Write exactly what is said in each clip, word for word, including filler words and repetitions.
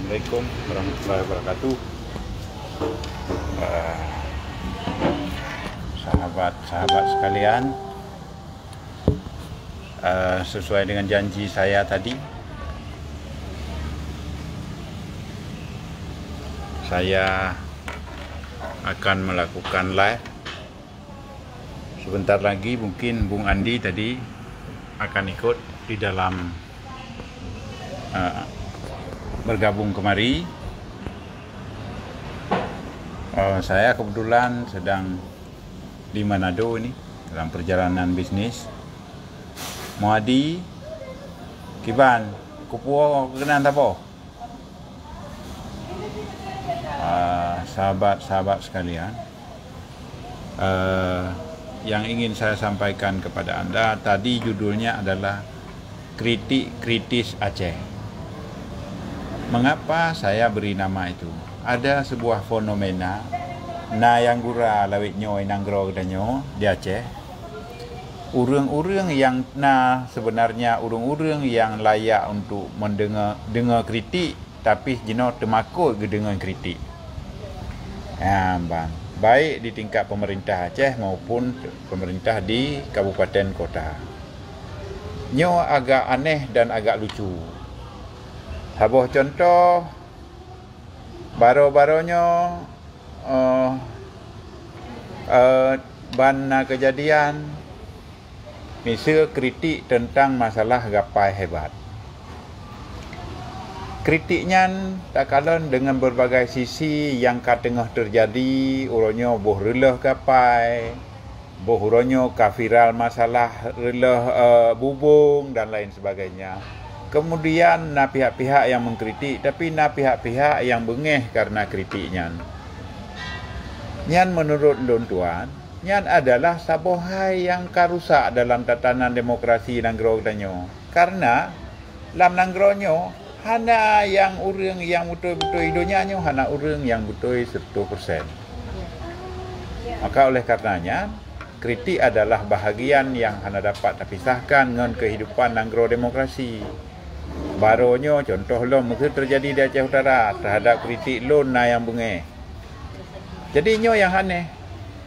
Assalamualaikum warahmatullahi wabarakatuh. Eh, sahabat-sahabat sekalian, eh, sesuai dengan janji saya tadi, saya akan melakukan live. Sebentar lagi mungkin Bung Andi tadi akan ikut di dalam, eh, bergabung kemari. Eh, saya kebetulan sedang di Manado ini dalam perjalanan bisnis. Muadi, kiban, kupuo keunan taboh. Ah, sahabat-sahabat sekalian, eh, yang ingin saya sampaikan kepada anda tadi judulnya adalah Kritik Kritis Aceh. Mengapa saya beri nama itu? Ada sebuah fenomena, na nyang gura lawét nyoe nanggroe geutanyoe di Aceh. Ureuëng-ureuëng nyang na sebenarnya ureuëng-ureuëng nyang layak untuk mendengar, dengar kritik, tapi jinoe teumakot geudeungoe kritik. Ha, ban. Baik di tingkat pemerintah Aceh maupun pemerintah di kabupaten kota. Nyoe agak aneh dan agak lucu. Saboh contoh, baroe-baroe nyoe, eh, eh, ban na keujadian, miseue kritik teuntang masalah gapai hebat. Kritik nyan takalon deungon beurbagai sisi nyang ka teungoh teujadi, uroe nyoe boh reuloh gapai, boh uroe nyoe ka viral masalah reuloh, eh, bubong dan lain sebagainya. Kemudian na pihak-pihak nyang mengkritik, tapi na pihak-pihak nyang beungéh karena kritik nyan. Nyan meunurot lôn tuan, nyan adalah saboh hai nyang ka rusak dalam tatanan demokrasi nanggroe geutanyoe. Karena lam nanggroe nyoe hana nyang ureuëng nyang beutôi-beutôi, donya nyoe hana ureuëng nyang beutôi seratus persen. Maka oleh karena nyan, kritik adalah bahagian nyang hana dapat tapisahkan ngon kehidupan nanggroe demokrasi. Baroe nyoe contoh lom meuseu teujadi di Aceh Utara, teuhadap kritik lôn na nyang beungéh. Jadi nyoe nyang aneh.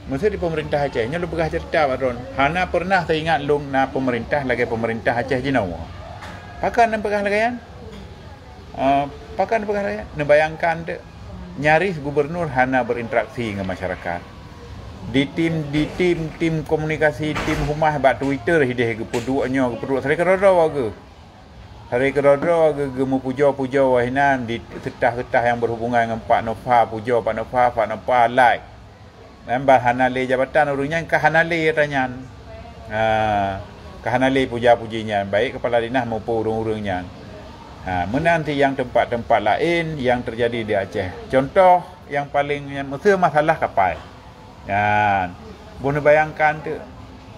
Meuseu di pemerintah Aceh, nyoe lôn peugah ceurita bak droen, hana peureunah teuingat lôn na pemerintah lagée pemerintah Aceh jinoe. Pakon neupeugah lagée nyan? Eh, pakon neupeugah lagée nyan? Neubayangkan teuk, nyaris gubernur hana berinteraksi ngon masyarakat. Di tim, di tim, tim komunikasi, tim humas bak Twitter hideh geupeuduek nyoe, geupeuduek, sabe keudroe-droe geuh. Sabe keudroe-droe geu-, geumeupujoe-pujoe wah inan di seutah-seutah nyang berhubungan ngon Pak Nova, pujoe Pak Nova, Pak Nova like. Nyan ban hana lé jabatan ureuëng nyan ka hana lé ata nyan. Ha, ka hana lé puja-puji nyan, baik kepala dinas maupun ureuëng-ureuëng nyan. Ha, meunan cit nyang teumpat-teumpat laén nyang teujadi di Aceh. Contoh nyang paleng nyan meuseu masalah kapai. Nyan, boh neubayangkan teuk,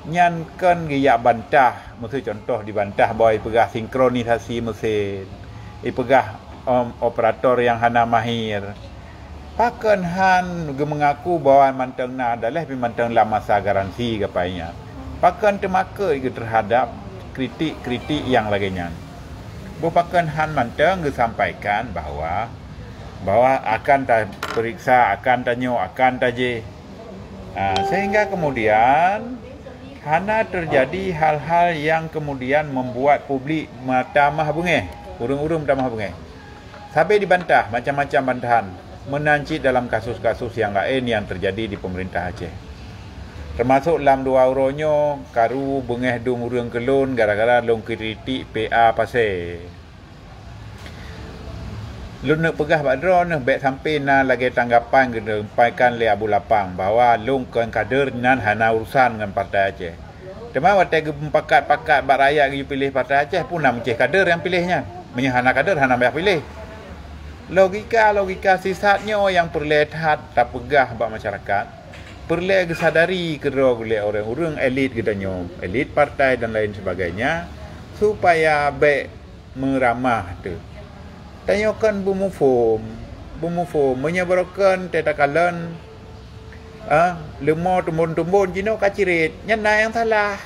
nyan kon geujak bantah, meuseu contoh dibantah bahwa ipeugah sinkronisasi mesin, ipeugah, em, operator nyang hana mahir. Pakon han geumeungaku bahwa mantong na adalah pih mantong lam masa garansi kapai nyan? Pakon teumakot geuh teuhadap kritik-kritik nyang lagée nyan? Boh pakon han mantong geusampaikan bahwa bahwa akan taperiksa, akan tanyoe, akan tajéh. Ha, sehingga kemudian hana terjadi hal-hal yang kemudian membuat publik meutamah beungéh, ureuëng-ureuëng meutamah beungéh. Sabe dibantah macam-macam bantahan, meunan cit dalam kasus-kasus nyang laén nyang terjadi di pemerintah Aceh. Termasuk lam dua uroe nyoe, karu beungéh dum ureuëng keulôn gara-gara lôn kritik P A Pasé. Lôn neuk peugah bak droeneuh bék sampai na lagée tanggapan geusampaikan lé Abu Lapang bahwa lôn kon kader nyan hana urusan ngon Partai Aceh. Teuma watée geumupakat-pakat bak rakyat geupiléh Partai Aceh, peue na meucéh kader nyang piléh nyan? Meunyoe hana kader, hana payah piléh. Logika-logika sisat nyoe nyang peureulée that tapeugah bak masyarakat, peureulée geusadari keudroe lé ureuëng-ureuëng elit geutanyoe, elit partai dan lain sebagainya, supaya bék meuramah teuh. Tanyoe kon beumuphom, beumuphom. Meunyoe barokon teuh takalon, ah, leumo tumbon-tumbon jinoe ka cirét, nyan na nyang salah.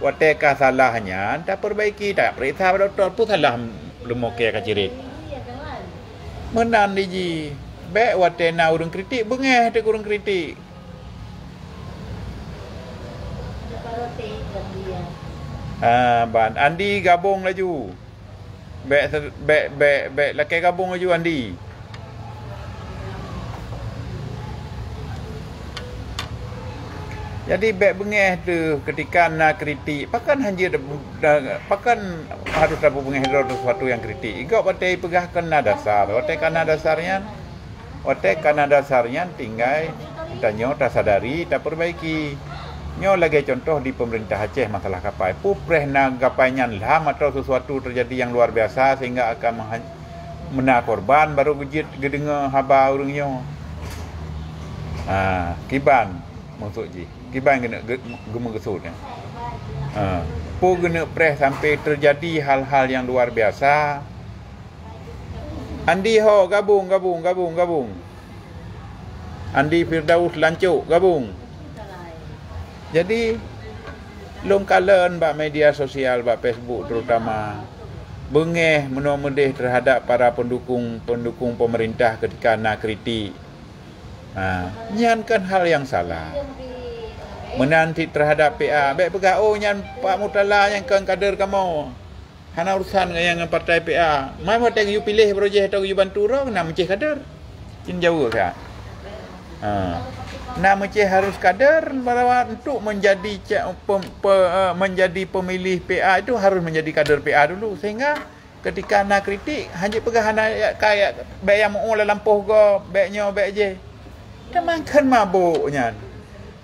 Watée ka salah nyan, tapeurbaiki, tapeuriksa bak dokto, peue salah leumo kée ka cirét. Meunan di ji. Bék watée na ureuëng kritik, beungéh teuk ureuëng kritik. Ah, ban Andi gabong laju. Bék se-, bék, bék, bék lakée gabong laju Andi. Jadi bék beungéh teuh keutika na kritik. Pakon hanjeuet da-, pakon harôh tabeungéh droe sesuatu nyang kritik? Igob watée peugah kon na dasar. Watée ka na dasar nyan, watée ka na dasar nyan tinggai tanyoe tasadari, tapeurbaiki. Nyoe lagée contoh di peumeurintah Aceh masalah kapai. Peue preh na kapai nyan lham atau sesuatu teujadi nyang luar biasa sehingga akan meuha-, meuna korban baru geujeuet geudeungoe haba ureuëng nyoe. Ha, kiban maksud jih. Kiban geuneuk ge-, geumeugeusut nyan. Ha, peue geuneuk preh sampai teujadi hal-hal nyang luar biasa. Andi ho, gabong, gabong, gabong, gabong. Andi Firdaus Lancok, gabong. Jadi, lôn kalon bak media sosial, bak Facebook terutama, beungéh meunoe meudeh terhadap para pendukung-pendukung pemerintah ketika na kritik. Ha, nyan kan hal nyang salah. Meunan cit terhadap P A, bék peugah, "Oh, nyan Pak Murtala nyang kon kader kamoe." Hana urusan ngon nyang ngon partai P A. Mai watée geuyue piléh baroe jih atau geuyue bantu droe, na meucéh kader. Cit jaweueb ka. Ha. Na meucéh harus kader bahwa untuk menjadi ca-, pem-, pe-, eh, menjadi pemilih P A itu harus menjadi kader P A dulu. Sehingga ketika na kritik, hanjeuet peugah hana ya-, ka ya-, bék nyang meu-ueng lam lampôh gob, bék nyoe, bék jéh. Teuma kheun mabök nyan.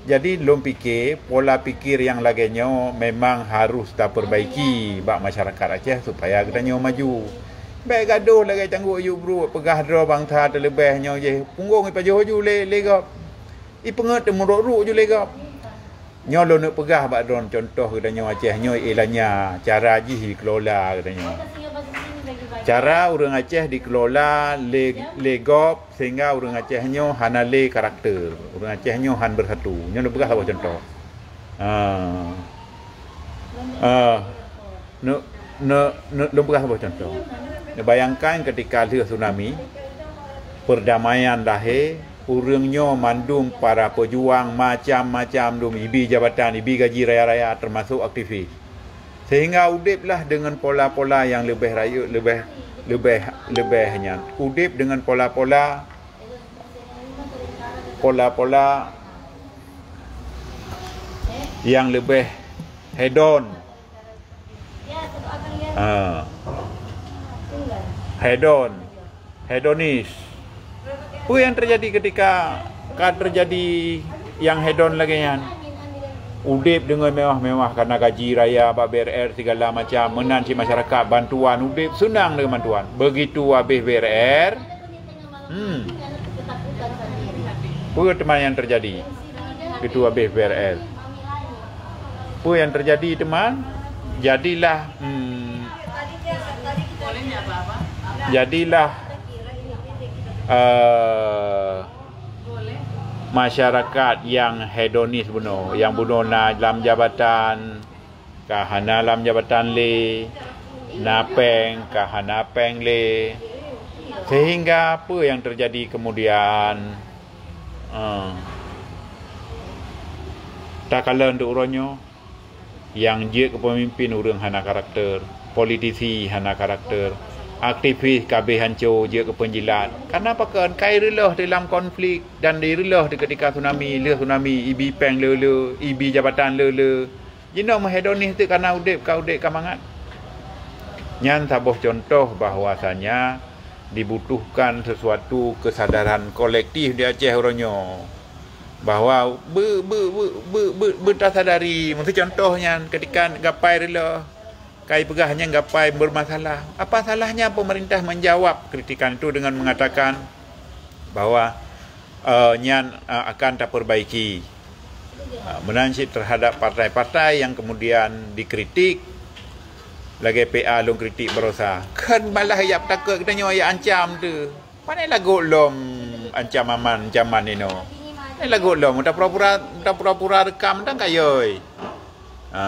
Jadi, lôn pike, pola pikir nyang lagée nyoe memang harôh tapeurbaiki bak masyarakat Aceh supaya geutanyoe maju. Bék gadôh lagée Teungku Ayub Bruk, peugah droe bansa teuleubeh nyoe jih, punggong ipajoh ju lé, lé gob. Ipeungeut teumurot-rot ju lé gob. Nyoe lôn neuk peugah bak droen, contoh geutanyoe Aceh nyoe ilanya cara jih dikelola geutanyoe. Cara ureuëng Aceh dikelola lé, lé gob, sehingga ureuëng Aceh nyoe hana lé karakter, ureuëng Aceh nyoe han beusatu. Nyoe lôn peugah saboh contoh. Ha. Ha. Neuk, neuk, neuk, lôn peugah saboh contoh. Neubayangkan ketika lheueh tsunami, perdamaian lahé, ureuëng nyoe mandum para pejuang macam-macam dum, ibi jabatan, ibi gaji raya-raya, termasuk aktivis. Sehingga udeblah dengan pola-pola yang lebih rayeuk, lebih, lebih, lebih nyan. Udeb dengan pola-pola, pola-pola yang lebih hedon. Ha. Hedon. Hedonis. Peue nyang teujadi ketika ka teujadi nyang hedon lagée nyan? Udeb deungon mewah-mewah karena gaji raya bak B R R segala macam, meunan cit masyarakat bantuan udeb seunang deungon bantuan. Begitu habéh B R R, hmm, peue teuma nyang teujadi? Begitu habéh B R R. Peue nyang teujadi teuma? Jadilah, hmm, jadilah, eh, masyarakat nyang hedonis bunoe, nyang bunoe na lam jabatan, ka hana lam jabatan lé, na péng, ka hana péng lé. Sehingga peue nyang teujadi kemudian? Eh, takalon di uroe nyoe, nyang jeuet keu peumimpin ureuëng hana karakter, politisi hana karakter, aktivis ka abéh hanco jeuet keu peunjilat. Karena pakon? Ka ireuloh di lam konflik dan ireuloh di ketika tsunami, lheueh tsunami, ibi péng le-le, ibi jabatan le-le. Jinoe meuhedonis teuk karena udeb ka udeb ka mangat. Nyan saboh contoh bahwasanya dibutuhkan sesuatu kesadaran kolektif di Aceh uroe nyoe. Bahwa be-, be-, be-, be-, be-, beutasadari, meusi contoh nyan, ketika gapai reuloh, kai peugah nyan gapai bermasalah. Apa salahnya pemerintah menjawab kritikan itu dengan mengatakan bahwa, eh, nyan, eh, akan taperbaiki? Eh, meunan cit terhadap partai-partai yang kemudian dikritik, lagée P A lôn kritik baroesa. Kan malah jak takot geutanyoe jak ancam tu. Pane lagot lom ancaman, ancaman inoe. Eh, lagot lom, tapura-pura, tapura-pura rekam dan kayoi. Ha.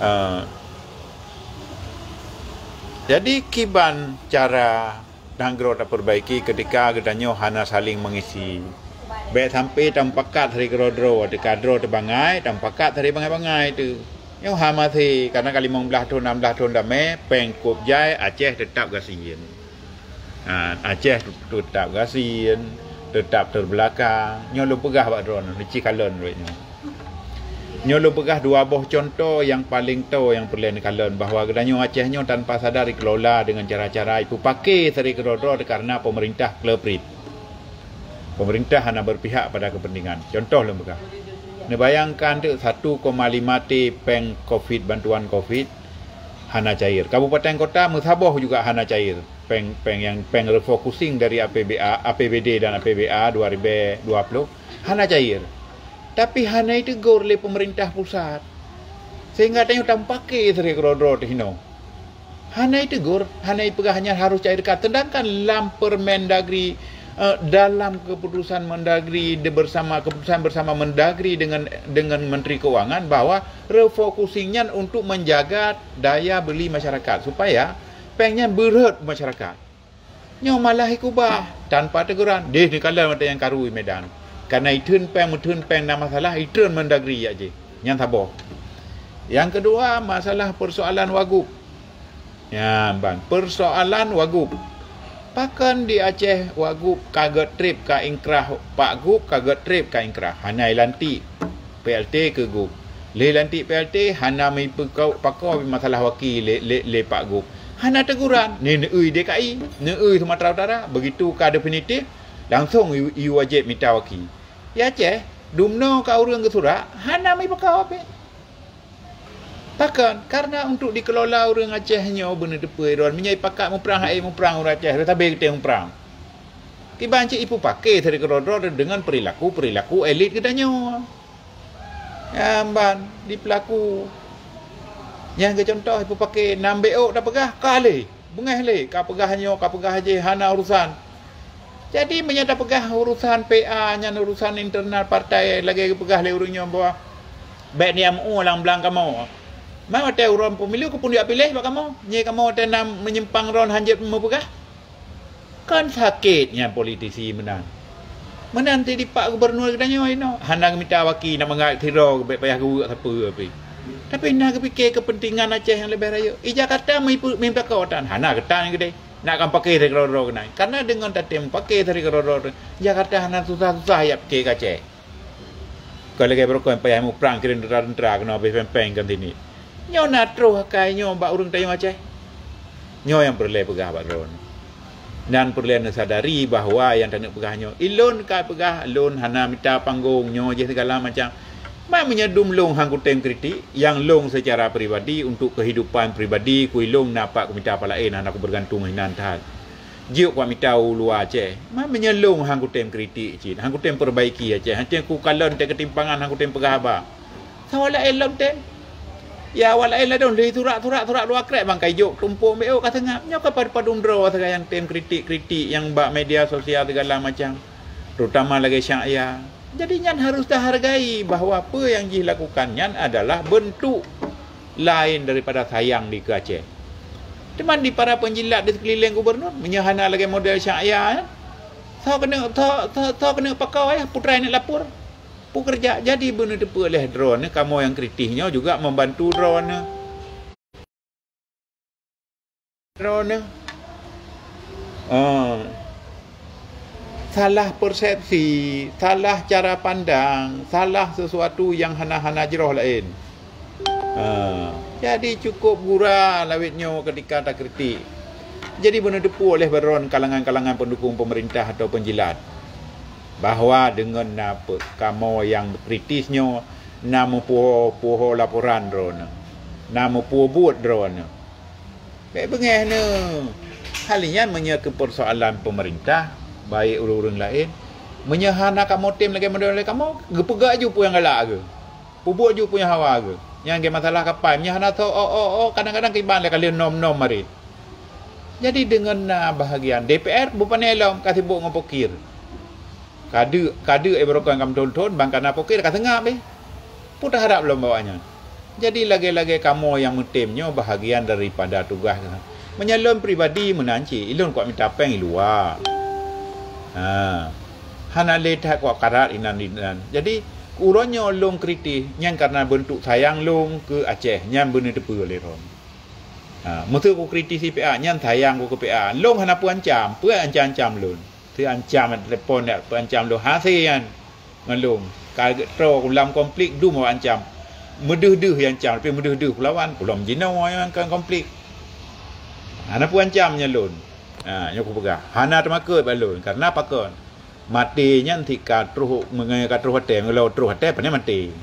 Ha. Jadi, kiban cara Dan droe tapeurbaiki ketika geutanyoe hana saléng meungisi. Bék sampoe tamupakat sari keudroe-droe, teuka droe teubangai, tamupakat sari bangai-bangai teuh. Nyoe hama sih, karena ka limong blaih thon, nam blaih thon damé, péng kôb jai, Aceh teutap gasien. Ha, Aceh teutap gasien, teutap teubeulakang. Nyoe lôn peugah bak droeneuh, neuci kalon rot nyoe. Nyoe lôn peugah dua boh cuntoh nyang paleng toe nyang peureulée neukalon bahwa geutanyoe Aceh nyoe tanpa sadar dikelola deungon cara-cara ipeupaké sari keudroe-droe karena pemerintah kleuprip. Pemerintah hana berpihak pada kepentingan. Cuntoh lôn peugah. Neubayangkan teuk satu koma lima T péng covid, bantuan covid, hana cair. Kabupaten kota meusaboh juga hana cair. Péng, péng nyang, péng refocusing dari A P B A, A P B D dan A P B A dua ribu dua puluh hana cair. Tapi hana itegur lé pemerintah pusat. Sehingga tanyoe tamupaké sari keudroe-droe teuh inoe. Hana itegur, hana ipeugah nyan harôh cair zakat. Sedangkan lam Permendagri, eh, dalam keputusan Mendagri de-, bersama, keputusan bersama Mendagri dengan, dengan Menteri Keuangan bahwa refocusing nyan untuk menjaga daya beli masyarakat supaya péng nyan beurhot masyarakat. Nyoe malah ikubah tanpa teguran. Deh neukalon watée nyang karu i Medan. Karena itheun péng, meutheun péng na masalah, itreun Mendagri jak jih. Nyan saboh. Nyang keudua, masalah persoalan wagub. Nyan ban, persoalan wagub. Pakon di Aceh wagub ka geutrép ka ingkrah, pak gub ka geutrép ka ingkrah. Hana ilantik P L T keu gub. Lé lantik P L T hana meuipeukau-, pakoe masalah waki lé, lé, lé pak gub. Hana teguran, ni neueu D K I, neueu Sumatera Utara, begitu ka definitif, langsong i, i wajéb mita waki. Ya Aceh, dumnoe ka ureuëng geusurak, hana meuipeukau ape. Pakon? Karena untuk dikelola ureuëng Aceh nyoe beuneuteupeu droe. Meunyoe ipakat muprang, hai muprang ureuëng Aceh, reutabé geutem muprang. Kiban cit ipeupaké sari keudroe-droe deungon perilaku-perilaku elit geutanyoe. Nyan ban di pelaku. Nyang keu contoh, ipeupaké nam bék ôk tapeugah, ka lé. Beungéh lé, ka peugah nyoe, ka peugah jih, hana urusan. Jadi, meunyoe tapeugah urusan P A nyan urusan internal partai, lagée geupeugah lé ureuëng nyoe bahwa bék niam u lam blang kamoe. Ma watée uroe pemilu keupeue jak piléh bak kamoe? Nyé kamoe watée na meunyimpang droe hanjeuet meupeugah? Kan sakét nyan politisi meunan. Meunan ti dipak gubernur geutanyoe inoe, hana geumita waki, nak mangat sidroe, bék payah geuweuek sapeue pih. Tapi na geupike keupeuntengan Aceh nyang leubeh rayeuk. I Jakarta meuipe-, meuipakoe tan, hana geutan keudeh. Nak kan paké sari keudroe-droe keunan. Karena deungon tatem paké sari keudroe-droe, Jakarta hana susah-susah jak piké keu Aceh. Kon lagée beurukon payah muprang kirém teuntara-teuntara keunoe habéh péng-péng kon sini. Nyoe na troh akai nyoe bak ureuëng tanyoe Aceh. Nyoe nyang peureulée peugah bak droeneuh. Dan peureulée neusadari bahwa nyang taneuk peugah nyoe, ilôn ka peugah, lôn hana mita panggong nyoe jih segala macam. Ma meunyoe dum lôn han kutem kritik, nyang lôn secara pribadi untuk kehidupan pribadi, kui lôn na pat kumita pat laén, hana kubeugantung hinan that. Jeuet kuat mita u luwa Aceh. Ma meunyoe lôn han kutem kritik cit, han kutem perbaiki Aceh, han kutem kukalon teuh keutimpangan, han kutem peugah haba. Sawa laén lom tem. Ya, awak laén ladôm lheueh surak-surak, surak dua krek bang ka ijok tumpôk meu'oh ka seungab. Nyoe ka pad-, padum droe sagai nyang tem kritik-kritik nyang bak media sosial segala macam. Terutama lagée Syakya. Jadi nyan harus tahargai bahwa peue nyang jih lakukan nyan adalah bentuk laén daripada sayang di keu Aceh. Teuma di para penjilat di sekeliling gubernur, meunyoe hana lagée model Syakya, eh, tho keuneuk, tho, tho, tho keuneuk pakoe, eh, putra neuk lapor. Pekerja jadi beuneuteupeu lé droeneuh, kamoe nyang kritis nyoe juga membantu droeneuh. Droeneuh. Ah. Salah persepsi, salah cara pandang, salah sesuatu nyang hana-hana jroh laén. Ah. Jadi cukup gura lawét nyoe ketika takritik. Jadi beuneuteupeu lé droeneuh kalangan-kalangan pendukung pemerintah atau penjilat. Bahwa deungon na pe-, kamoe nyang kritis nyoe na meupuho-puho laporan droeneuh, na meupubuet droeneuh. Bék beungéh neuh. Hal nyan meunyoe keu persoalan pemerintah, baik ureuëng-ureuëng laén, meunyoe hana kamoe tem lagée model kamoe, geupeugah ju peue nyang galak geuh. Pubuet ju peue nyang hawa geuh. Nyang lagée masalah kapai, meunyoe hana tho, oh, oh, oh, kadang-kadang kiban lé ka lheueh nom-nom marit. Jadi deungon na bahagian D P R bupane lom ka sibok ngon pokir. Kadeuk, kadeuk ibarat ka meuthon-thon, ban ka na pokir ka seungab deh. Peue taharab lom bak awaknyan. Jadi lagée-lagée kamoe nyang meutem nyoe bahagian daripada tugaih Meunyoe lôn pribadi meunan cit, ilôn kuat mita péng i luwa. Ha. Hana lé that kuat karat inan-inan. Jadi, uroe nyoe lôn kritis, nyan karena beuntuk sayang lôn keu Aceh, nyan beuneuteupeu lé lôn. Ha, meuseu kukritisi P A, nyan sayang ku keu P A. Lôn hana peuancam, peue ancam-ancam lôn. Teuancam telepon dak peuancam lôn hase nyan ngon lôn. Ka troe lam konflik dum awak ancam. Meudeuh-deuh nyang ancam, tapi meudeuh-deuh kulawan, kulom jinoe nyang kon konflik. Hana peuancam nyan lôn. Ha, nyoe kupeugah. Hana teumakot bak lôn. Karena pakon? Maté nyan sit ka troh, meunyoe ka troh watèe, meunyoe troh watèe, pane maté.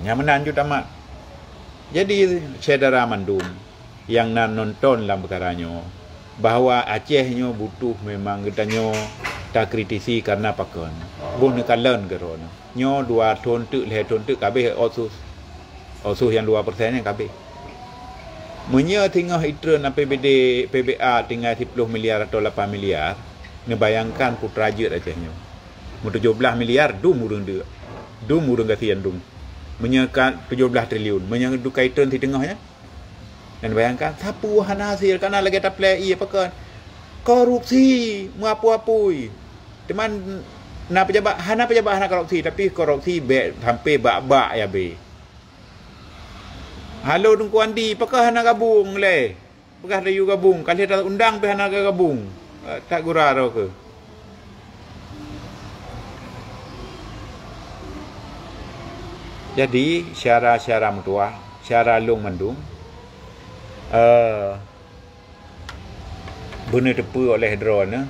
Nyan meunan ju tamat. Jadi, syedara mandum, nyang na nonton lam peukara nyoe, bahwa Aceh nyoe butuh memang geutanyoe takritisi karena pakon. Boh neukalon keudroe nyoe. Nyoe dua thon teuk, lhèe thon teuk ka abéh otsus. Otsus nyang dua persen nyan ka abéh. Meunyoe singoh itreun A P B D, P B A tinggai siploh miliar atau lapan miliar, neubayangkan putra jeuet Aceh nyoe. Meutujoh blaih miliar dum ureueng deuk. Dum ureueng gasien dum. Meunyoe ka tujoh blaih triliun, meunyoe dukai treun siteungoh nyan, dan bayangkan, sapeue hana hasil, kana lagèe taplè ié pakon. Korupsi, meuapui-apui. Teuma na pejabat, hana pejabat hana korupsi, tapi korupsi bèk sampai bak-bak ya be. Halo Teungku Andi, pakon hana gabung lé? Peugah laju gabung, ka lheueh ta undang pih hana gabung. Eh, tak gura roh ke. Jadi, syara-syara meutuah, syara lôn mandum, eh, beuneuteupeu oleh droeneuh,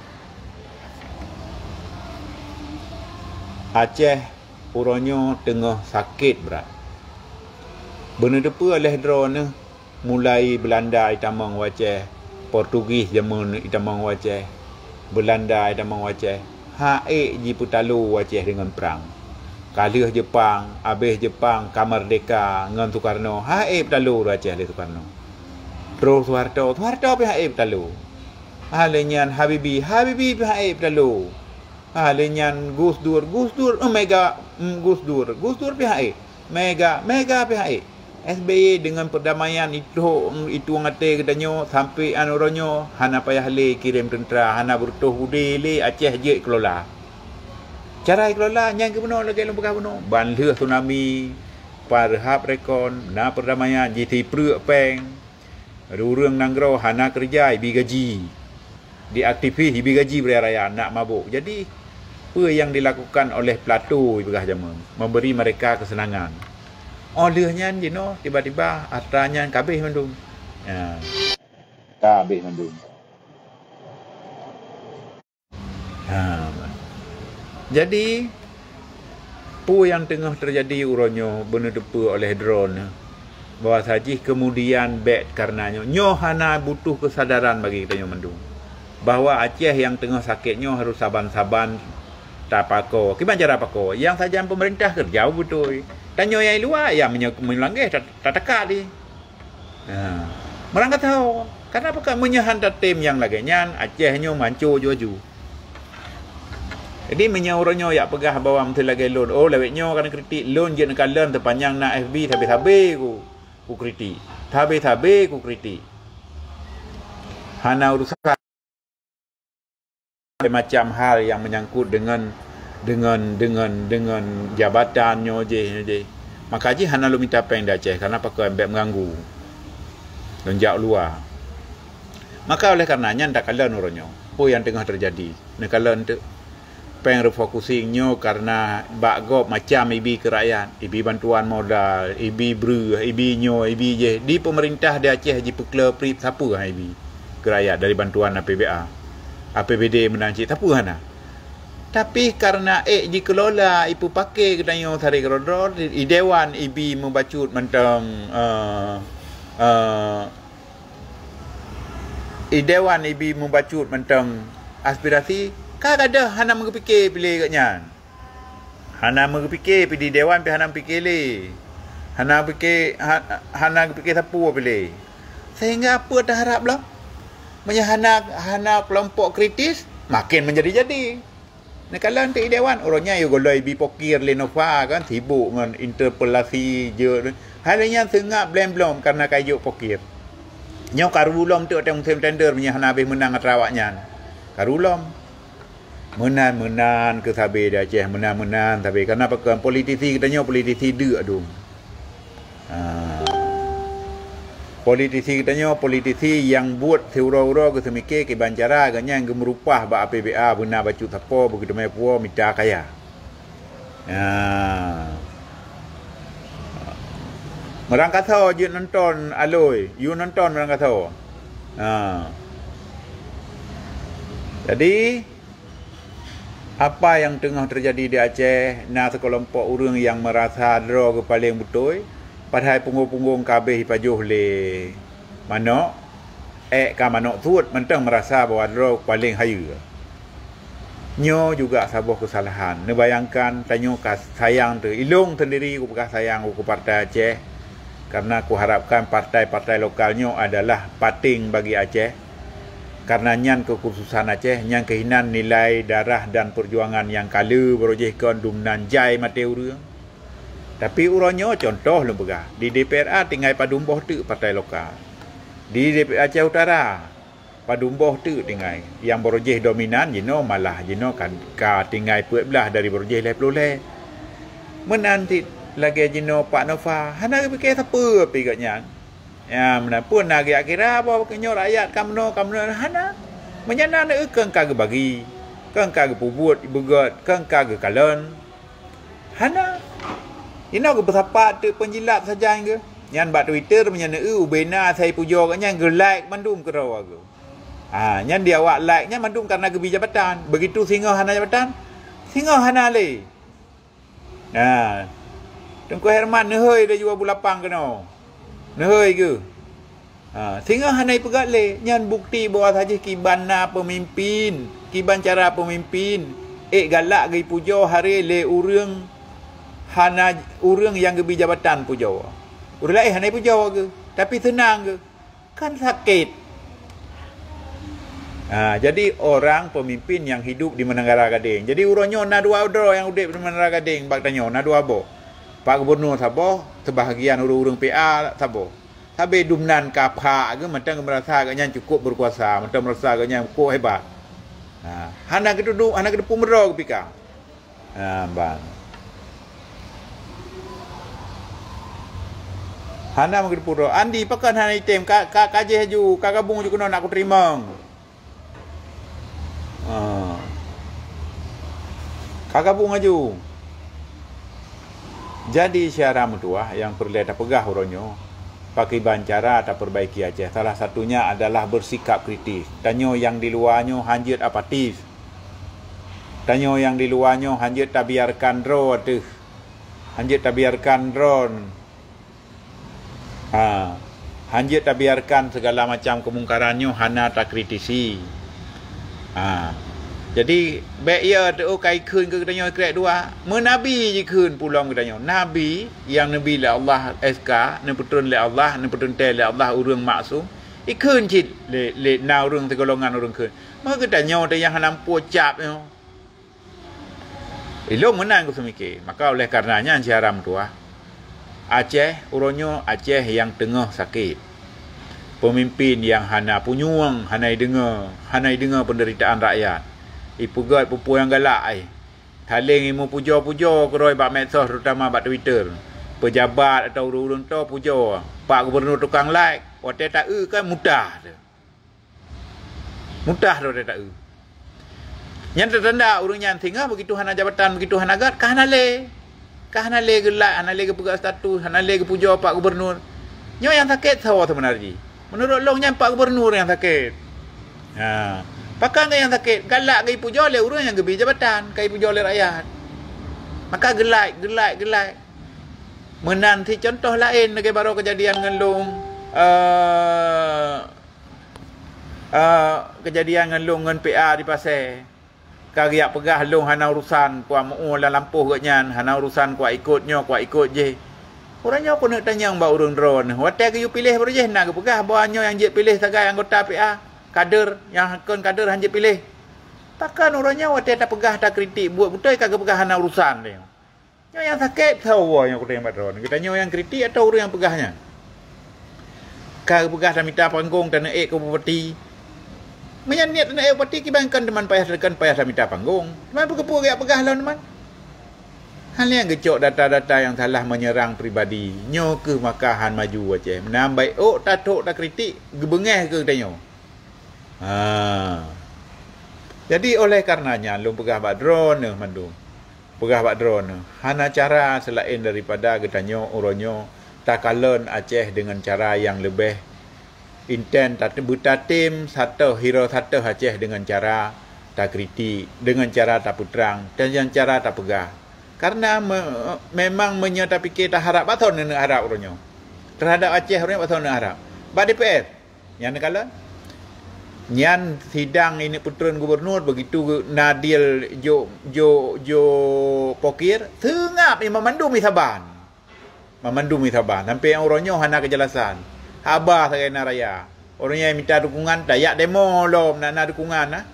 Aceh uroe nyoe teungoh sakét brat. Beuneuteupeu oleh droeneuh, mulai Beulanda itamong u Aceh, Portugis jameun itamong u Aceh, Beulanda itamong u Aceh, han ék jipeutalo u Aceh deungon prang. Ka lheueh Jeupang, abéh Jeupang ka meurdéhka ngon Sukarno, han ék peutalo u Aceh lé Sukarno. Troh Suharto, Suharto pih han ék peutalo. Ha lheueh nyan Habibie, Habibie pih han ék peutalo. Ha lheueh nyan Gus Dur, Gus Dur, eh, Mega, mm, Gus Dur, Gus Dur pih han ék. Mega, Mega pih han ék. S B Y deungon perdamaian itueng, itueng até geutanyoe sampoe 'an uroe nyoe hana payah lé kirém teuntra, hana beureutoh udé lé, Aceh jeuet kelola. Cara ikelola nyan geubunoe lagèe lôn peugah bunoe. Ban lheueh tsunami, pan reuhab rekon, na perdamaian, jiteupreuek péng. Ureueng nanggroe hana keureuja, ibi gaji. Di aktivis ibi gaji bri raya, nak mabök. Jadi, peue nyang dilakukan oleh Plato ipeugah jameun, memberi mereka kesenangan. Óh lheueh nyan jinoe tiba-tiba atra nyan ka abéh mandum. Ya. Ka abéh mandum. Ha. Jadi, peue nyang teungoh teujadi uroe nyoe beuneuteupeu oleh droeneuh, bahwa sajih keumudian bèk kareuna nyoe. Nyoe hana butuh keusadaran bagi geutanyoe mandum, bahwa Aceh nyang teungoh sakét nyoe harôh saban-saban tapakoe. Kiban cara pakoe? Nyang sajan peumeurintah keureuja beutôi. Tanyoe nyang i luwa, ya meunyoe meulangeh ta-, tateuka di. Ha. Meurangkasoe. Kenapa ka meunyoe han tatem nyang lagèe nyan, Aceh nyoe manco ju-aju. Jadi, meunyoe uroe nyoe jak peugah bahwa meuteulagèe lôn, oh, lawét nyoe ka neukritik, lôn jeuet neukalon sepanjang na F B sabe-sabe ku, kukritik. Sabe-sabe kukritik. Hana urusan. Macam hal yang menyangkut dengan, dengan, dengan, dengan jabatan nyoe jih, nyoe jih. Maka jih hana lôn mita péng di Aceh, karena pakon bèk meuganggu. Lôn jak luwa. Maka oleh karena nyan takalon uroe nyoe, peue nyang teungoh teujadi. Neukalon teuk. Péng refocusing nyoe karena bak gob macam ibi keu rakyat, ibi bantuan modal, ibi breueh, ibi nyoe, ibi jéh. Di peumeurintah di Aceh jipeukleu prip sapeue han ibi keu rakyat dari bantuan A P B A, A P B D meunan cit sapeue hana. Tapi karena ék jikelola, ipeupake geutanyoe sare keudroe-droe, i dewan ibi meubacut mantong, eh, eh, I dewan ibi meubacut mantong aspirasi, ka gadôh hana meugeupike piléh gobnyan. Hana meugeupike pih di dewan pih hana meugeupike lé. Hana pike, ha-, hana geupike sapeue piléh. Sehingga peue teuharab lom? Meunyoe hana, hana keulompok kritis, maken meujadi-jadi. Neukalon teuk i dewan, uroe nyan yue gohlom ibi pokir lé Nova kan, sibuk ngon interpelasi jeuet. Hai lheueh nyan seungab blém-blom kareuna ka ijok pokir. Nyoe karu lom teuk watèe musém tender meunyoe hana habéh meunang atra awaknyan. Karu lom. Meunan-meunan keu sabe di Aceh, meunan-meunan sabe. Karena pakon, politisi geutanyoe politisi deuk dum. Ha. Politisi geutanyoe politisi nyang buet siuroe-uroe geuseumiké kiban cara geuhnyan geumeurupah bak A P B A beuna bacut sapo beugeuteumé puwoe mita kaya. Ha. Meurangkasoe jeuet nonton alôi, yue nonton meurangkasoe. Ha. Jadi, apa nyang teungoh teujadi di Aceh, na sikeulompok ureuëng nyang meurasa droe geuh paleng beutôi, padahai punggong-punggong ka habéh jipajoh lé manök, ék ka manök suet mantong meurasa bahwa droe paleng hayeue. Nyoe juga saboh keusalahan. Neubayangkan, tanyoe ka sayang teuh. Ilông seundiri kupeugah sayang keu partai Aceh, karena kuharapkan partai-partai lokal nyoe adalah paténg bagi Aceh. Karena nyan keukhususan Aceh, nyan keuh inan nilai darah dan peujuangan nyang ka le barô jih kon dumnan jai maté ureuëng. Tapi uroe nyoe contoh lôn peugah, di D P R A tinggai padum boh teuk partai lokal. Di D P R Aceh Utara, padum boh teuk tinggai. Nyang barô jih dominan jinoe malah jinoe ka, ka tinggai peuet blaih dari barô jih lhèe ploh lhèe. Meunan cit lagèe jinoe Pak Nova, hana geupike sapeue pih gobnyan. Ya, meunan pun na geujak kira bahwa nyoe rakyat ka meunoe, ka meunoe, hana. Meunyoe na neueu keu ka geubagi, keu ka geupeubuet beugöt, keu ka geukalon. Hana. Inoe geupeusapat teuk peunjilat sajan geuh. Nyan bak Twitter meunyoe neueu ubena asai pujoe gobnyan geu-like mandum keudroe geuh. Ha, nyan di awak like nyan mandum karena geubi jabatan. Begitu singoh hana jabatan, singoh hana lé. Ha. Teungku Herman neuhôi lé jua bulapang keunoe. Neuhôi geuh. Ha, singoh hana ipeugöt lé. Nyan bukti bahwa saji kiban na peumimpin, kiban cara peumimpin ék galak geupujoe haré lé ureuëng hana, ureuëng nyang geubi jabatan pujoe. Ureuëng laén hana ipujoe geuh, tapi seunang geuh. Kan sakét. Ha, jadi orang pemimpin yang hidup di Menara Gading. Jadi uroe nyoe na dua droe nyang udép di Menara Gading bak tanyoe, na dua boh. Pak Gubernur saboh, sebahagian ureuëng-ureuëng P A saboh. Sabe dumnan ka phak geuh mantong geumeurasa gobnyan cukup berkuasa, mantong meurasa gobnyan cukup hebat. Ha, hana geutudu, hana geuteupeue meudroe geupika. Ha, ban. Hana meugeupuro. Andi, pakon hana item? Ka, ka, ka jih aju, ka gabung aju keunoe nak kuteurimong. Ha. Ka gabung aju. Jadi, syedara meutuwah nyang peureulée tapeugah uroe nyoe, pakiban cara tapeurbaiki Aceh. Salah satunya adalah bersikap kritis. Tanyoe nyang di luwa nyoe hanjeuet apatis. Tanyoe nyang di luwa nyoe hanjeuet tabiarkan droe teuh. Hanjeuet tabiarkan droe. Ha. Hanjeuet tabiarkan segala macam kemungkaran nyoe hana takritisi. Ha. Jadi, bék ya teuh ka ikheun keu geutanyoe krek dua. Meunabi jikheun pulom geutanyoe. Nabi nyang neubi lé Allah S K, neupeutrön lé Allah, neupeuteuntée lé Allah ureuëng maksum. Ikheun cit lé, lé na ureuëng sigolongan ureuëng kheun. Meugeutanyong teuh nyang hana muphom cap nyoe. Ilông meunan geuseumiké. Maka oleh karena nyan, syedara meutuwah, Aceh, uroe nyoe Aceh nyang teungoh sakét. Peumimpin nyang hana punyueng, hana ideungoe, hana ideungoe peunderitaan rakyat. Ipeugét peue-peue nyang galak, ai. Saléng imeupujoe-pujoe keudroe bak medsos, terutama bak Twitter. Peujabat atawa ureuëng-ureuëng toe pujoe, Pak Gubernur tukang like, watée taeu kan mutah teuh. Mutah droe taeu. Nyan teutanda ureuëng nyan singoh begitu hana jabatan, begitu hana gét, ka hana lé. Ka hana lé geu-like, hana lé geupeugah status, hana lé geupujoe Pak Gubernur. Nyoe nyang sakét soe seubeuna jih? Meunurot lôn nyan Pak Gubernur nyang sakét. Ha. Pakon nyang sakét? Galak geupujoe lé ureuëng nyang geubi jabatan, ka ipujoe lé rakyat. Maka geu-like, geu-like, geu-like. Meunan cit contoh laén lagée baroe keujadian ngon lôn, eh, Ah, keujadian ngon lôn ngon P A di Pasé. Ka geujak peugah lôn hana urusan, kuat meu-ueng lam lampôh gobnyan, hana urusan kuat ikot nyoe, kuat ikot jih. Uroe nyoe keuneuk tanyong bak ureuëng droeneuh, watée geuyue piléh baroe jih na geupeugah bahwa nyoe nyang jeuet piléh sagai anggota P A, kader, nyang kon kader han jeuet piléh. Pakon uroe nyoe watée tapeugah takritik buet beutôi ka geupeugah hana urusan lé. Nyoe nyang sakét soe nyang kutém bak droeneuh? Geutanyoe nyang kritik atawa ureuëng nyang peugah nyan? Ka geupeugah tamita panggong, taneuk ék keu bupati. Meunyan niet taneuk ék bupati, kiban kon teuma payah, kon payah tamita panggong. Teuma peue keupeue geujak peugah lom teuma? Hana nyang geucok data-data nyang salah menyerang pribadi. Nyoe keuh maka han maju Aceh. Meunan baik ôk tathok takritik, geubeungéh keu geutanyoe. Ha. Jadi oleh karena nyan lôn peugah bak droeneuh mandum. Peugah bak droeneuh, hana cara seulaén daripada geutanyoe uroe nyoe takalon Aceh deungon cara nyang leubeh inten, tat-, beutatem satéh, hiroe satéh Aceh deungon cara takritik, deungon cara tapeutrang, deungon cara tapeugah. Karena me-, memang meunyoe tapike taharab, bak soe neuneuk harab uroe nyoe? Teuhadap Aceh uroe nyoe bak soe neuneuk harab? Bak D P R. Nyan neukalon. Nyan sidang ineuk peutreun gubernur, begitu Nadil jo, jo, jo pokir, seungab i mamandum i saban. Mamandum i saban. Sampai nyang uroe nyoe hana keujelasan. Haba sagai na raya. Uroe nyoe mita dukungan, tajak demo lom na, na dukungan, nah.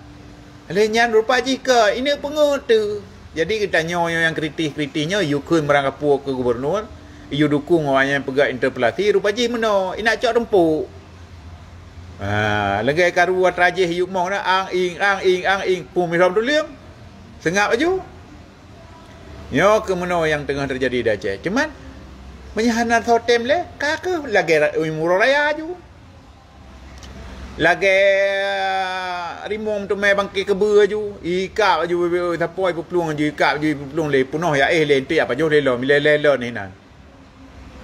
Lheueh nyan rupa jih keu ineuk peungeut teuh. Jadi geutanyoe nyang kritis-kritis nyoe yue kheun meurangkapeue keu gubernur, yue dukung awaknyan peugah interpelasi, rupa jih meunoe, inak cok tumpuk. Ha, lagèe karu atra jih yue mong na, ang ing, ang ing, ang ing, pum irom tuleueng. Seungab laju. Nyoe keuh meunoe nyang teungoh teujadi di Aceh. Cuman, meunyoe hana soe tem lé, ka keuh lagèe ra-, uroe raya laju. Lagèe rimong teumé bangké keubeue laju, ikab laju, sapoe ipuplueng laju, ikab laju ipuplueng lé, peunoh ya éh lé, enteuk ya pajoh lé lom, ilée-lée lon inan.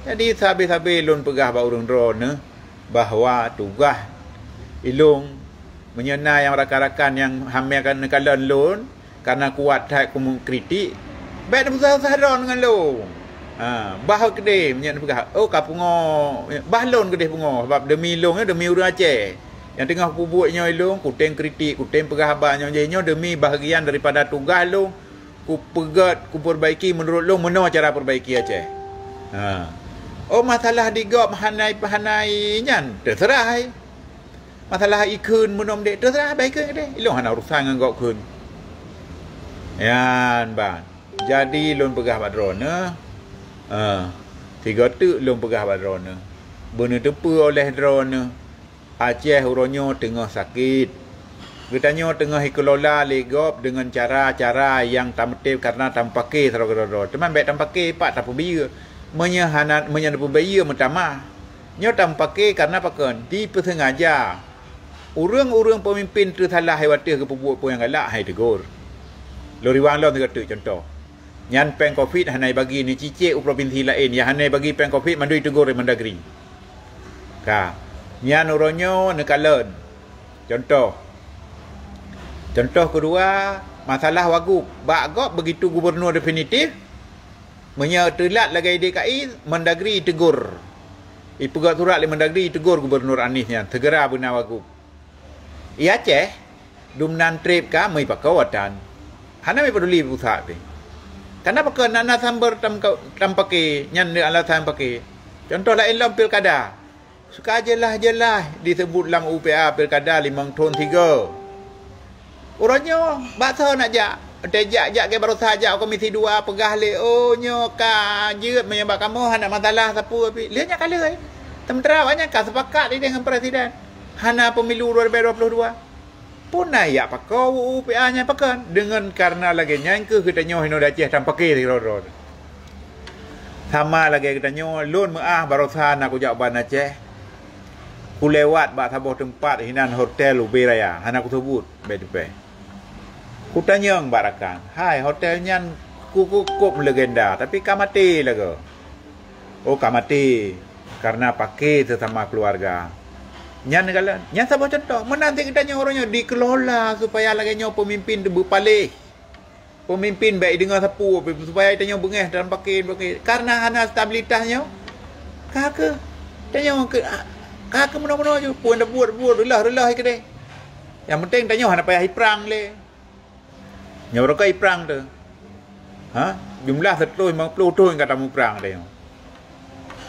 Jadi sabe-sabe lôn peugah bak ureuëng droeneuh bahwa tugaih ilôn, meunyoe na nyang rakan-rakan nyang hamé neukalon lôn, Kareuna kuat that kumeukriti, bék neupeusaha-saha droe ngon lôn. Ha, bah keudeh meunyoe neupeugah, "Oh, ka pungo," bah lôn keudeh pungo, sabab deumi lôn nyoe deumi ureuëng Aceh. Nyang teungoh kubuet nyoe lôn, kutem kritik, kutem peugah haba nyoe jih nyoe deumi bahagian daripada tugaih lôn, kupeugét, kupeubaiki meunurot lôn meunoe cara peubaiki Aceh. Ha. Oh, masalah di gob hanai-hanai nyan, teuseurah hai. Masalah ikheun meunom dek, teuseurah bah ikheun keudeh. Ilôn hana urusan ngon gob kheun. Nyan ban. Jadi lôn peugah bak droeneuh, eh, sigoe teuk lôn peugah bak droeneuh, beuneuteupeu oleh droeneuh, Aceh uroe nyoe teungoh sakét. Geutanyoe teungoh jikelola lé gob deungon cara-cara nyang tameutém kareuna tameupaké sidroe-droe. Teuma bék tameupaké pat tapeubiyeu. Meunyoe hana, meunyoe tapeubiyeu meutamah. Nyoe tameupaké kareuna pakon? Dipeuseungaja. Ureuëng-ureuëng peumimpén teusalah watée geupeubuet peue nyang galak hai teugor. Lôn riwang lom sigoe teuk cuntoh. Nyan péng covid hana jibagi, neucicék u propinsi laén, nyang hana jibagi péng covid mandum jiteugor lé Mendagri. Ka. Nyan uroe nyoe neukalon. Cuntoh. Cuntoh keudua, masalah wagub. Bak gob begitu gubernur definitif, meunyoe teulat lagée D K I, Mendagri jiteugor. Jipeugét surat lé Mendagri jiteugor Gubernur Anies nyan, segera beuna wagub. I Aceh, dum nan treb ka meuipakoe watan. Hana meupaduli pusat pih. Kareuna pakon na, na sumber tam-, tampaké, nyan le alasan paké. Cuntoh laén lom pilkada. Suka jeulaih-jeulaih diseubut lam U P A pilkada limong thon sigoe. Uroe nyoe, bak soe nak jak? Watée jak, jak keu baroesa jak u Komisi Dua peugah lé, "Oh, nyoe ka jeuet meunyoe bak kamoe hana masalah sapeue pih." Lheueh nyan ka lheueh. Seumeuntara awaknyan ka seupakat idéh ngon presiden. Hana pemilu dua ribu dua puluh dua. Peue na jak pakoe U P A nyan pakon? Deungon kareuna lagée nyan kheueh geutanyoe hinoe di Aceh tampaké sidroe-droe. Sama lagée geutanyoe, lôn meuáh baroesa na kujak ban Aceh. Kulewat bak saboh teumpat hinan hotel Ubé Raya, hana kuseubut, bék teupée. Kutanyong bak rakan, "Hai, hotel nyan ku-, ku-, kukôb legenda, tapi ka maté lagoe." Oh, ka maté kareuna paké seusama keuluwarga. Nyan galak, nyan saboh cuntoh. Meunan cit geutanyoe uroe nyoe dikelola supaya lagée nyoe peumimpén teuh beupaléh. Peumimpén bék jideungoe sapeue pih supaya tanyoe beungéh dalam paké, paké. Kareuna hana stabilitas nyoe, ka keuh tanyoe keu, ka keuh meunoe-meunoe ju, peue buet-buet, reuloh-reuloh keudeh. Nyang penting tanyoe hana payah jiprang lé. Nyoe barokon jiprang teuh. Ha? Jumlah seratus lima puluh thon ka tamuprang tanyoe.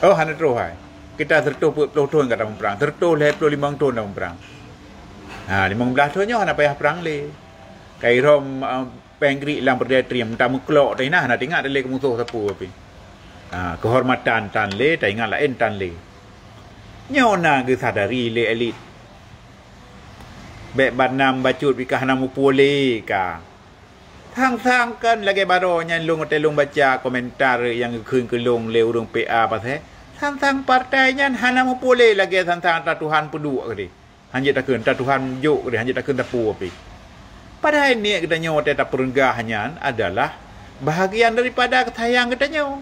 Oh, hana troh hai. Kita seratus empat puluh thon ka tamuprang, seratus lhée puluh limong thon tamuprang. Ha, limong blaih thon nyoe hana payah prang lé. Ka irhom, uh, péng grik lam peureudée trim, tameuklok teuh na, hana teuingat lé keu musoh sapeue pih. Ha, keuhormatan tan lé, taingat laén tan lé. Nyoe na geusadari lé elit. Bék banam bacut pih ka hana muphom lé ka. Sang-sang kan lagée baroe nyan lôn watée lôn baca komentar nyang geukheun keu lôn lé ureuëng P A Pasé. Sang-sang partai nyan hana muphom lé lagée sang-sang atra Tuhan peuduek keudeh. Hanjeuet takheun atra Tuhan jok keudeh, hanjeuet takheun sapeue pih. Padahai niet geutanyoe watée tapeureugah nyan adalah bahagian daripada keusayang geutanyoe.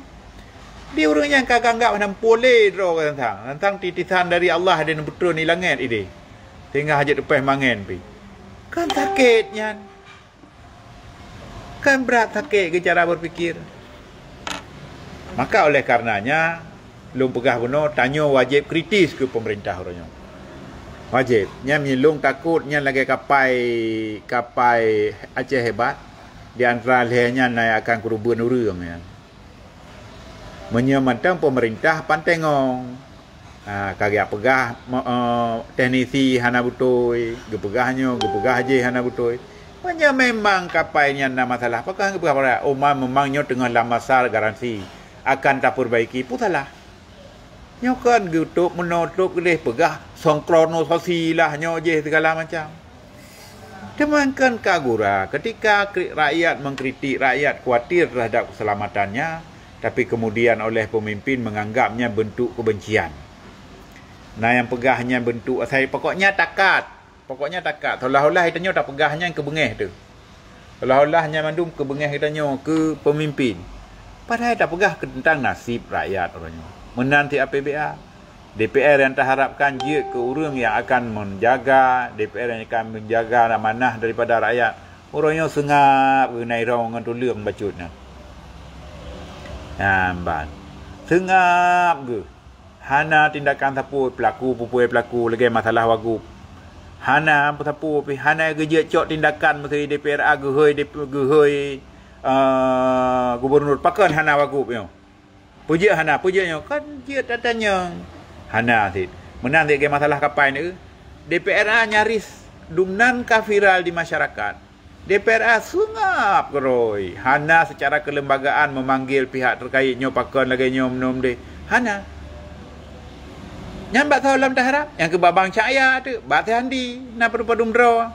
Di ureuëng nyang ka geuanggab hana muphom lé droe sang-sang, sang-sang titisan dari Allah dan neupeutrön di langét ideh. Sehingga hanjeuet teupéh mangen pih. Kan sakét nyan. Kan brat sakét geucara berpikir. Maka oleh karenanya, lôn peugah bunoe, tanyoe wajéb kritis keu pemerintah uroe nyoe. Wajéb. Nyan meunyoe lôn takot nyan lagée kapai, kapai Aceh Hebat, di antara lhée nyan na akan keureubeuen ureuëng nyan. Meunyoe mantong pemerintah pantengong, ha, ka geujak peugah, me-, eh, teknisi hana beutôi, geupeugah nyoe, geupeugah jih hana beutôi. Meunyoe memang kapai nyan na masalah, pakon geupeugah pada, oh, ma-, memang nyoe teungoh lam masa garansi, akan tapeurbaiki, peue salah? Nyoe kan geutôb meunoe tôb keudeh peugah sinkronisasi lah nyoe jih segala macam. Teuma kan ka gura, ketika kri-, rakyat mengkritik, rakyat khawatir terhadap keselamatannya, tapi kemudian oleh pemimpin menganggapnya bentuk kebencian. Na nyang peugah nyan bentuk asai, pokoknya takat. Pokoknya takat. Seolah-olah tanyoe tapeugah nyan keu beungéh teuh. Seolah-olah nyan mandum keu beungéh tanyoe, keu pemimpin. Padahai tapeugah keu tentang nasib rakyat uroe nyoe. Meunan cit A P B A. D P R nyang taharapkan jeuet keu ureuëng nyang akan menjaga, D P R nyang akan menjaga amanah daripada rakyat. Uroe nyoe seungab geuh na irong ngon tuleueng bacut nyan. Nyan ban. Seungab geuh. Hana tindakan sapeue pelaku, peue-peue pelaku lagée masalah Wagub. Hana sapeue pih, hana geujeuet cok tindakan meuseuti D P R A geuhôi, geuhôi, eh, gubernur. Pakon hana Wagub nyoe? Peue jeuet hana, peue jeuet nyoe? Kan jeuet tatanyong. Hana cit. Meunan cit lagée masalah kapai nyoe. D P R A nyaris dumnan ka viral di masyarakat. D P R A seungab keurôi, hana secara kelembagaan memanggil pihak terkait nyoe pakon lagée nyoe meunoe deh. Hana. Nyan bak soe lom taharap, nyang keu Bambang Cahya teuh, bak Sehandi, na padum-padum droe.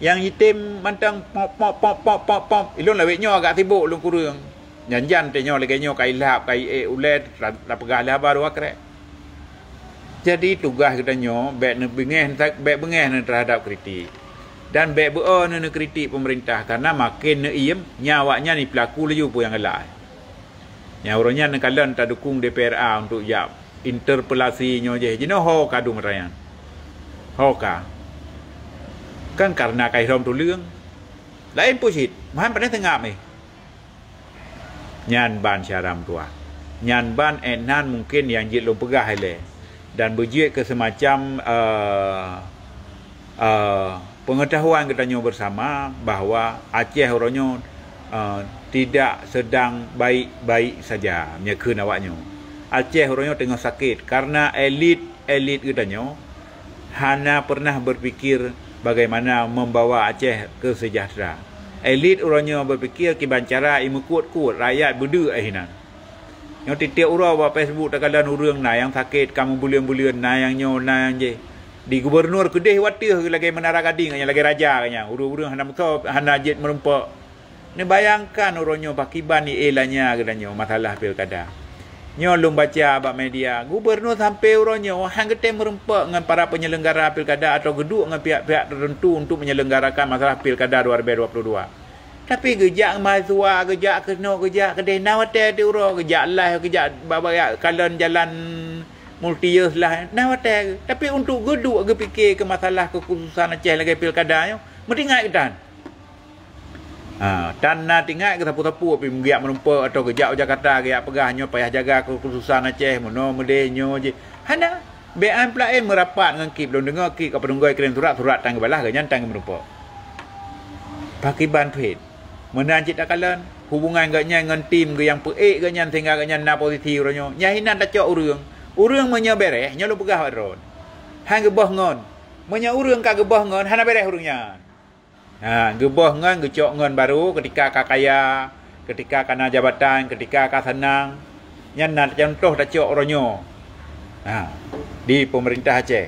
Nyang jitem mantong pop, pop, pop, pop, pop, pop. Ilôn lawét nyoe agak sibok lôn kureueng. Jan-jan teuh nyoe lagée nyoe ka ilhab, ka iék ulée, la-, lapeugah lé haba dua krek. Jadi tugaih geutanyoe bék neubeungéh, bék beungéh neuh terhadap kritik. Dan bék beu-o neuh neukritik pemerintah, karena maken neuiem, nyan awaknyan jipelaku laju peue nyang galak. Nyang uroe nyan neukalon tadukung D P R A untuk jak interpelasi nyoe jih. Jinoe ho ka dum raya. Ho ka. Kan karena ka irhom tuleueng. Laén peue cit, meuhan pane teungab eh. Nyan ban syedara meutuah. Nyan ban ék nan mungken nyang jeuet lôn peugah ilée. Dan beujeuet keu seumacam, eh, eh, peungeutahuan geutanyoe beusama bahwa Aceh uroe nyoe, eh, tidak sedang baik-baik saja, meunyoe kheun awaknyoe. Aceh uroe nyoe teungoh sakét karena elit elit geutanyoe hana pernah berpikir bagaimana membawa Aceh ke sejahtera. Elit uroe nyoe berpikir kiban cara imeukot-kot rakyat beudeuk eh hinan. Nyoe tieb-tieb uroe bak Facebook takalon ureuëng na nyang sakét ka meubuleuen-buleuen, na nyang nyoe, na nyang jih. Di gubernur keudeh wateuh lagée Menara Gading, nyang lagée raja nyang ureuëng-ureuëng hana meusoe, hana jeuet meurumpok. Neubayangkan uroe nyoe pakiban ie lanya geutanyoe masalah pilkada. Nyoe lôn baca bak media, gubernur sampai uroe nyoe han geutem meurumpok ngon para penyelenggara pilkada atau geuduek ngon pihak-pihak tertentu untuk menyelenggarakan masalah pilkada dua ribu dua puluh dua. Tapi geujak mahasiswa, geujak keunoe, geujak keudeh na watée teuh uroe, geujak live, geujak bak-bak kalon jalan multiyeus lah na watée. Tapi untuk geuduek geupike keu masalah kekhususan Aceh lagée pilkada nyoe, meutingat geutan. Ha, tan na teuingat keu sapeue-sapeue pih meugiak meurumpok atau geujak u Jakarta geujak peugah nyoe payah jaga kekhususan Aceh, meunoe meudeh nyoe jih. Hana. Bék an peulaén meurapat ngon Kip, lôn deungoe Kip ka peununggai kirém surat, surat tan geubalah, gobnyan tan geumeurumpok. Pakiban phét. Meunan cit takalon, hubungan gobnyan ngon tim geuh nyang peuék gobnyan sehingga gobnyan na posisi uroe nyoe. Nyan hinan tacok ureuëng. Ureuëng meunyoe béreh, nyoe lôn peugah bak droe. Han geuboh ngon. Meunyoe ureuëng ka geuboh ngon, hana béreh ureuëng nyan. Ha, geuboh ngon, geucok ngon baru ketika ka kaya, ketika ka na jabatan, ketika ka seunang. Nyan na contoh tacok uroe nyoe. Ha. di peumeurintah Aceh.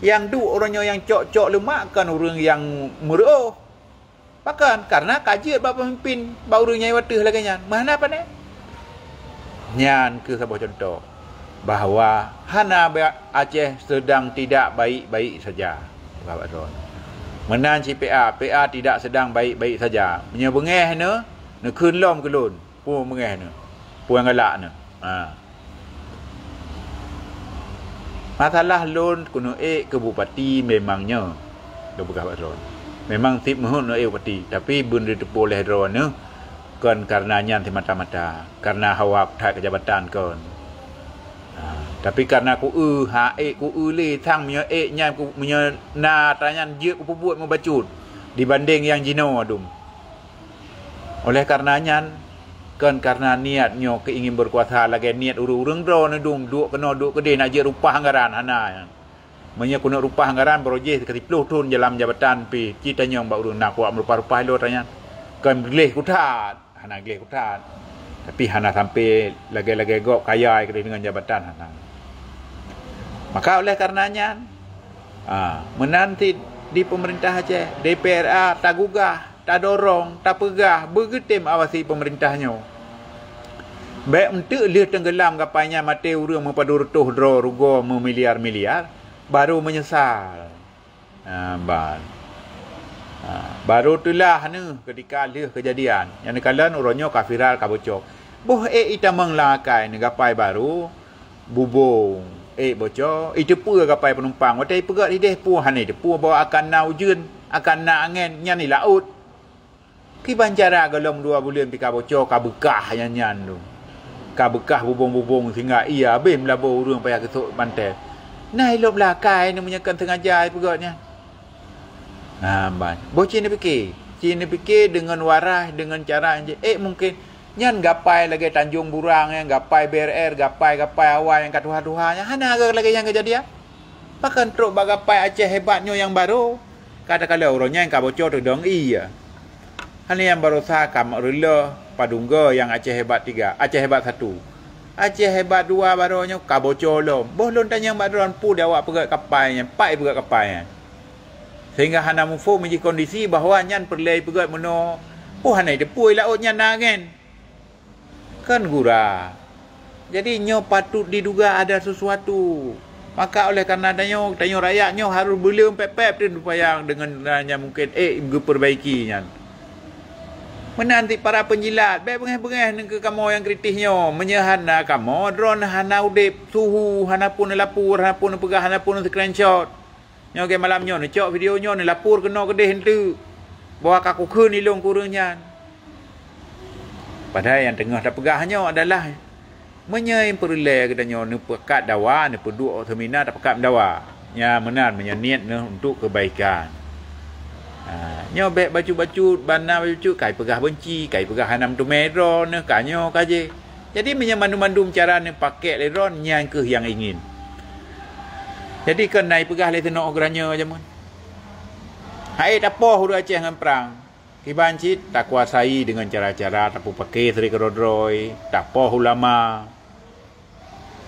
Nyang duek uroe nyoe nyang cok-cok leumak kon ureuëng nyang meureuoh. Pakon? Karena ka jeuet bak peumimpin, bak ureuëng nyang wateuh lagée nyan. Meuhana pane? Nyan keuh saboh cuntoh bahwa hana ba-, Aceh sedang tidak baik-baik saja. Meunan cit P A, P A tidak sedang baik-baik saja. Meunyoe beungéh neu, neukheun lom keu lôn. Peue meungéh neu? Peue nyang galak neu? Ha. Masalah lôn keuneuk ék keu bupati memang nyoe. Lôn peugah bak droe. Memang seb meuheuet neuék bupati, tapi beuneuteupeu lé droe neu kon karena nyan semata-mata, karena hawa that keu jabatan kon. Ha, tapi karena ku eu, ha ék ku eu lé, sang meunyoe ék nyan ku, meunyoe na atra nyan jeuet kupeubuet meubacut dibandeng nyang jinoe dum. Oleh karena nyan, kon karena niat nyoe keu ingin berkuasa lagée niat ureuëng-ureuëng droe neudum duek keunoe duek keudeh nak jeuet rupah anggaran, hana. Meunyoe keuneuk rupah anggaran baroe jih ka siplôh thon dalam jabatan pih, ci tanyong bak ureuëng na kuat meurupah-rupah lôn tanyan. Kon gleh kuthat, hana gleh kuthat. Tapi hana sampai lagée-lagée gob kaya keudeh deungon jabatan, hana. Maka oleh karena nyan, ha, meunan cit di peumeurintah Aceh, D P R A tagugah, tadorong, tapeugah beugeutem awasi peumeurintah nyoe. Bék eunteuk lheueh teunggelam gapai nyan maté ureuëng meupadum reutôh droe rugoe meumiliar-miliar, barô meunyeusal. Ha, ban. Ha, barô teulah neuh keutika lheueh keujadian. Nyang neukalon uroe nyoe ka viral ka bocor. Boh ék itamong lam akai neugapai barô, bubông ék bocor, iteupeue gapai peunumpang. Watée ipeugét ideh peue hana iteupeue bahwa akan na ujeuen, akan na angén, nyan i laôt. Kiban cara gohlom dua buleuen pih ka bocor, ka beukah nyan nyan tu. Ka beukah bubông-bubông sehingga ie habéh meulaboh ureuëng payah geusok bantai. Na ilop lakai neu meunyoe kon sengaja ipeugét nyan. Nah, ban. Boh ci neupike. Ci neupike deungon waras, deungon cara nyang jeuet. Eh, mungkin nyan gapai lagée Tanjong Burang nyan, gapai B R R, gapai-gapai awai nyang ka tuha-tuha nyan. Hana lagée nyan keujadian. Pakon trok bak gapai Aceh hebat nyoe nyang barô. Ka takalon uroe nyan ka bocor teudong ie. Hana nyang barosa ka mak reuloh padum goe nyang Aceh hebat tiga, Aceh hebat satu. Aceh hebat dua barô nyoe ka bocor lom. Boh lôn tanyong bak droe peue di awak peugét kapai nyan, pat ipeugét kapai nyan. Sehingga hana muphom jih kondisi bahwa nyan peureulée ipeugét meunoe, peue hana iteupeue i laôt nyan na angén. Kan gura. Jadi nyoe patut diduga ada sesuatu. Maka oleh karena tanyoe, tanyoe rakyat nyoe harôh beuleuem pép-pép teuh supaya deungon nyang mungken ék geupeurbaiki nyan. Meunan cit para peunjilat, bék beungéh-beungéh neu keu kamoe nyang kritis nyoe. Meunyoe hana kamoe, droeneuh hana udeb, suhu, hana peue neulapor, hana peue neupeugah, hana peue neu-screenshot. Nyoe gét malam nyoe neucok video nyoe neulapor keunoe keudeh eunteuk bahwa ka kukheun ilong keu ureuëng nyan. Padahai nyang teungoh tapeugah nyoe adalah meunyoe peureulée geutanyoe neupakat dawa, neupeuduek semina tapakat meudawa. Nya meunan meunyoe niet neuh untuk keubaikan. Ha, nyoe bék bacut-bacut, bana bacut-bacut, kai peugah beunci, kai peugah hana meuteumé droeneuh, ka nyoe ka jéh. Jadi meunyoe mandum-mandum cara neupakék lé droeneuh, nyan kheueh nyang ingin. Jadi keunan ipeugah lé teunoe geuranyoe jameun. Hai tapoh ureuëng Aceh ngon prang. Kiban cit takuasai deungon cara-cara tapeupaké sri keudroe-droe, tapoh ulama,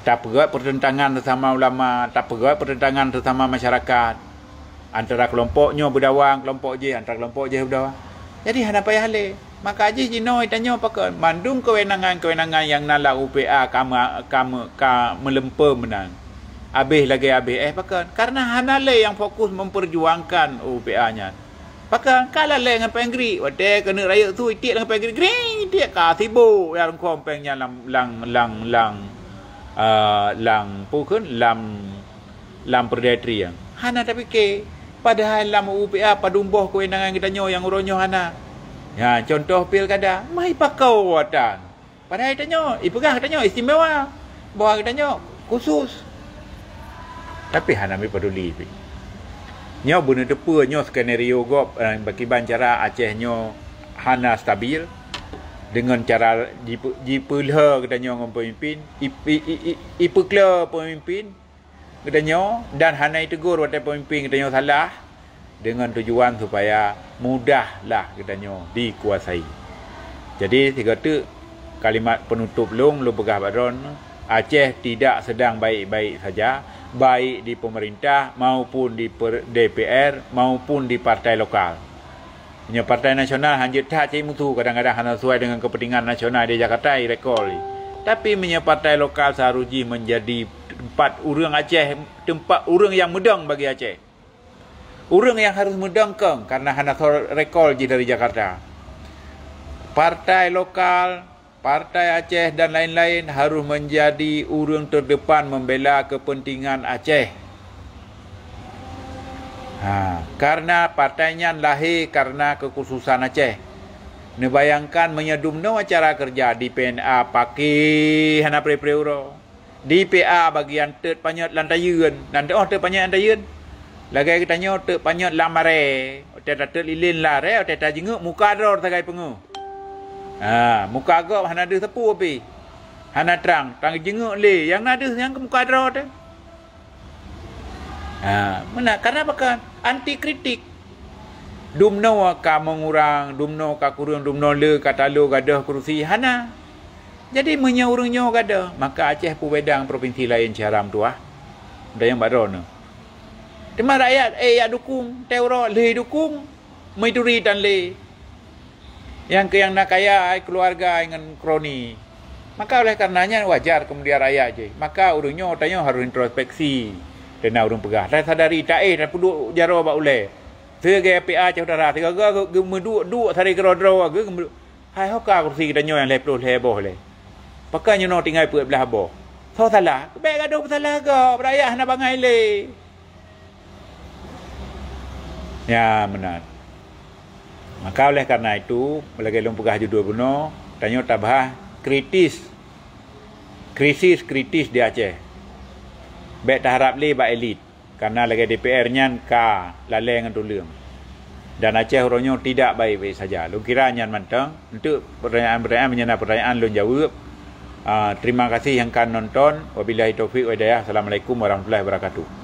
tapeugét peureuntangan seusama ulama, tapeugét peureuntangan seusama masyarakat. Antara keulompok nyoe beudawa ngon keulompok jéh, antara keulompok jéh beudawa. Jadi hana payah lé. Maka jih jinoe tanyoe pakon mandum keuwenangan-keuwenangan nyang na lam U P A ka me-, ka me-, ka meuleumpeu meunan. Abéh lagée abéh éh pakon? Karena hana lé nyang fokus memperjuangkan U P A nyan. Pakon ka lalée ngon péng grik, watée keuneuk rayeuk su itiek ngon péng grik, gring itiek ka sibok ya rungkong péng nyan lam, lam, lam, lam, ah, lam, peue kheun, lam, lam perdaya tri nyan. Hana tapike, padahai lam U P A padum boh keuwenangan geutanyoe nyang uroe nyoe hana. Nya, contoh pilkada, mai pakau watan. Padahai tanyoe, ipeugah tanyoe istimewa, bahwa tanyoe khusus. Tapi hana mi peduli pih. Nyoe beuneuteupeu nyoe skenario gob, eh, bakiban cara Aceh nyoe hana stabil deungon cara jipe-, jipeulhö geutanyoe ngon pemimpin, ip-, i-, i-, i-, ipeukle pemimpin geutanyoe dan hana itegur watée pemimpin geutanyoe salah deungon tujuan supaya mudahlah geutanyoe dikuasai. Jadi, sigoe teuk kalimat penutup lôn, lôn peugah bak droeneuh, Aceh tidak sedang baik-baik saja, baik di pemerintah maupun di per-, D P R maupun di partai lokal. Meunyoe partai nasional hanjeuet that cit mutu, kadang-kadang hana sesuai dengan kepentingan nasional di Jakarta, irekol. Tapi meunyoe partai lokal seharus jih menjadi tempat ureuëng Aceh, tempat ureuëng yang meudong bagi Aceh. Ureuëng yang harus meudong kong karena hana soe rekol jih dari Jakarta. Partai lokal, partai Aceh dan lain-lain harus menjadi ureuëng terdepan membela kepentingan Aceh. Ha, karena partai nyan lahé karena kekhususan Aceh. Neubayangkan meunyoe dumnoe acara keureuja di P N A paké hana pre-pre uroe. Di P A bagian teut panyöt lam tayeuen. Nan teuh teut panyöt lam tayeuen. Lagée geutanyoe teut panyöt lam aré. Watée tateut lilén lam aré, watée tajingeuk muka droe sagai peungeuh. Ha, muka gob hana deuh sapeue pih. Hana trang, tajingeuk lé. Nyang na deuh nyang keu muka droe teuh. Ha, meunan, karena pakon? Anti kritik. Dumnoe ka meungurang, dumnoe ka kureueng, dumnoe le ka talo gadôh kurusi, hana. Jadi meunyoe ureuëng nyoe gadôh, maka Aceh peubeda ngon provinsi laén siharam tuah. Dayang bak droeneuh. Teuma rakyat, eh, jak dukung, teuh uroe lheueh dukung, meuturi tan lé. Nyang keu nyang na kaya ai keuluwarga ai ngon kroni. Maka oleh karenanya wajar keumudian rakyat jih. Maka ureuëng nyoe tanyoe harôh introspeksi. Teuna ureuëng peugah, tasadari taéh tapeuduek jaroe bak ulée. Sigoe P A cah udara, sigoe geumeuduek-duek sari keudroe-droe geuh. Hai ho ka kursi geutanyoe nyang lhée ploh lhée boh lé. Pakon nyoe tinggai peuet blaih boh. Soe salah? Bék gadoh peusalah gob, rakyat hana bangai lé. Ya, meunan. Maka oleh karena itu, lagée lôn peugah judul bunoe, tanyoe tabahas kritis, krisis kritis di Aceh. Bék taharab lé bak elit, karena lagée D P R nyan ka lalée ngon tuleueng. Dan Aceh uroe nyoe tidak baik-baik saja. Lôn kira nyan mantong. Untuk pertanyaan-pertanyaan, meunyoe na pertanyaan lôn jaweueb. Ah, terima kasih nyang ka nonton. Wabillahi taufiq wa hidayah. Assalamualaikum warahmatullahi wabarakatuh.